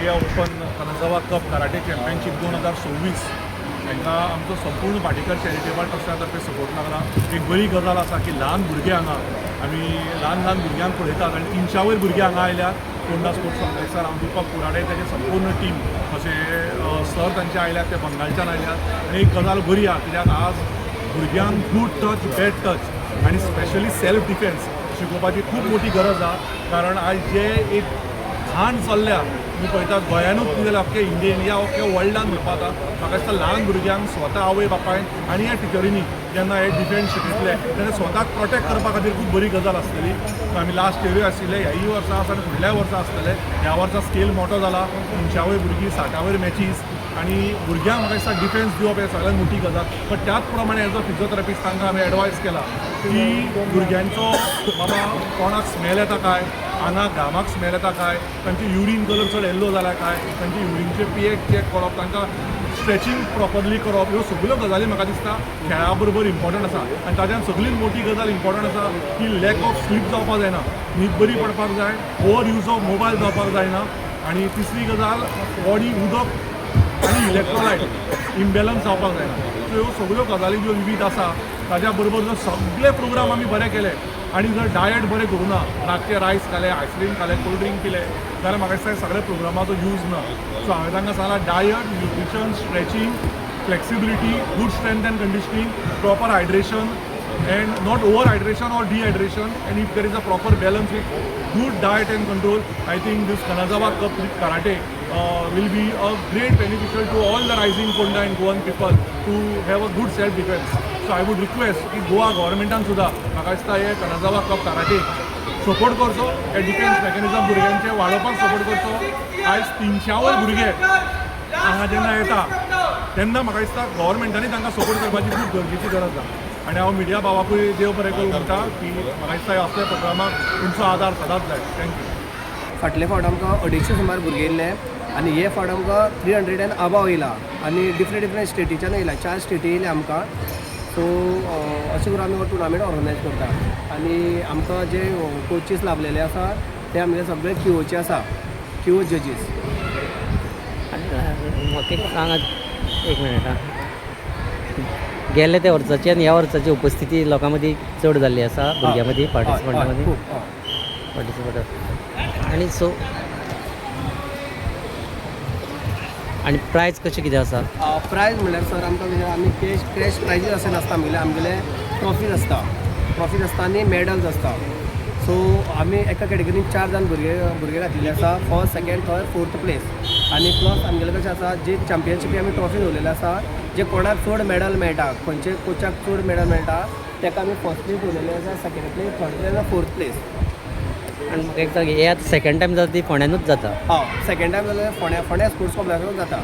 India Open Kanazawa Cup Karate Championship 2026 हांकां आमचो संपूर्ण भाटीकर चॅरिटेबल ट्रस्टा तर्फे सपोर्ट लागला. एक बरी गजाल आसा की ल्हान भुरगे हांगा, आमी ल्हान ल्हान भुरग्यांक पळयतात आनी 300 वयर भुरगीं हांगा आयल्यात फोंडा स्पोर्ट्स कॉम्प्लेक्सार. हांव दीपक कुराडे, ताचे संपूर्ण टीम अशें सर तांचे आयल्यात, ते बंगालच्यान आयल्यात. आनी एक गजाल बरी आहा, कित्याक आज भुरग्यांक गूड टच, बॅड टच आनी स्पेशली सेल्फ डिफेन्स शिकोवपाची खूब मोठी गरज आहा, कारण आयज जे एक घाण चल्ल्या तुमी पळयतात, गोंयानूच न्ही जाल्यार अख्खे इंडियेन या अख्ख्या वर्ल्डान म्हणपा आतां. म्हाका दिसता ल्हान भुरग्यांक स्वता आवय बापायन आनी ह्या टिचरींनी जेन्ना हे डिफेन्स शिकयतले तेन्ना स्वताक प्रोटेक्ट करपा खातीर खूब बरी गजाल आसतली. सो आमी लास्ट इयरूय आशिल्ले, ह्याय वर्सा आसा आनी फुडल्याय वर्सा आसतले. ह्या वर्सा स्केल मोठो जाला, 300 वयर भुरगीं, 60 वयर मॅचीस आनी भुरग्यांक म्हाका दिसता डिफेन्स दिवप हें सगळ्यात मोठी गजाल. बट त्याच प्रमाणे एज अ फिजियोथेरपिस्ट तांकां आमी एडवायस केला की भुरग्यांचो बाबा कोणाक स्मेल येता काय, आंगाक घामाक स्मेल येता काय, तांचे युरीन कलर चड येल्लो जाला काय, तांचे युरीनचे पीएच चॅक करप, तांकां स्ट्रेचिंग प्रॉपरली करप, ह्यो सगळ्यो गजाली म्हाका दिसता खेळा बरोबर इम्पॉर्टंट आसा. आनी ताज्यान सगळीत मोठी गजाल इम्पॉर्टंट आसा की लॅक ऑफ स्लीप जावपाक जायना, न्हीद बरी पडपाक जाय, ओवर यूज ऑफ मोबायल जावपाक जायना आनी तिसरी गजाल बॉडी उदक आनी इलेक्ट्रोलायट इम्बॅलन्स जावपाक जायना. सो ह्यो सगळ्यो गजाली ज्यो विवीध आसा, ताज्या बरोबर जर सगळे प्रोग्राम आमी बरे केले आनी जर डायट बरें करूं ना, रातचे रायस खाले, आयस्क्रीम खाले, कोल्ड ड्रिंक पिले जाल्यार म्हाका दिसता सगळ्या प्रोग्रामाचो यूज ना. सो हांवें तांकां सांगलां, diet, nutrition, stretching, flexibility, good strength and conditioning, proper hydration and not over hydration or dehydration, and if there is a proper balance with good diet and control, I think this Kanazawa Cup with karate will be a great beneficial to all the rising Ponda and Goan people to have a good self defense. So I would request की गोवा गव्हर्मेंटान सुद्दां म्हाका दिसता हे कनाजावा cup karate support करचो, हे defence mechanism भुरग्यांचे वाडोवपाक support करचो. आयज 300 वयर भुरगे हांगा जेन्ना येता तेन्ना म्हाका दिसता गव्हर्मेंटांनी तांकां सपोर्ट करपाची खूब गरजेची गरज आसा. आनी हांव मिडिया भावाकूय देव बरें करूं म्हणटा की म्हाका दिसता ह्या असल्या प्रोग्रामाक तुमचो आदार सदांच जाय. Thank you. फाटले फावट आमकां 250 सुमार भुरगे येयल्ले आनी हे फावट आमकां 300 एंड अबाव येयला आनी डिफरंट डिफरंट स्टेटीच्यान येयला. चार स्टेटी येयल्या आमकां. सो अशें करून आमी हो टुर्नामेंट ऑर्गनायज करता आनी आमकां जे कोचीस लाभलेले आसा ते आमगे सगळे किओचे आसा, किओ जजीस. आनी म्हाका एक सांगात, एक मिनट आं. गेले त्या वर्साची आनी ह्या वर्साची उपस्थिती लोकां मदीं चड जाल्ली आसा, भुरग्यां मदीं, पार्टिसिपंटां मदीं? खूब, हय. पार्टिसिपंट आनी सो आनी प्रायज कशें कितें आसा? प्रायज म्हणल्यार सर, आमकां कितें, आमी कॅश प्रायजीस अशें नासता आमगेले. आमगेले ट्रॉफीज आसता, ट्रॉफीज आसता आनी मेडल्स आसता. सो आमी एका कॅटेगरीन चार जाण भुरगे घातलेले आसा, first, second, third, fourth place. आनी प्लस आमगेले कशें आसा, जे चॅम्पियनशिपी आमी ट्रॉफी दवरलेले आसा, जे कोणाक चड मेडल मेळटा, खंयचे कोचाक चड मेडल मेळटा, ताका आमी फर्स्ट प्लेस दवरलेले आसा, सेकंड प्लेस, थर्ड प्लेस आनी फोर्थ प्लेस. आनी म्हाका एक सांग, हे आतां सेकंड टायम जाता ती फोंड्यानूच जाता? हय, सेकंड टायम जाल्यार फोंड्या, फोंड्या स्पोर्ट्स कॉम्प्लेक्सांत जाता.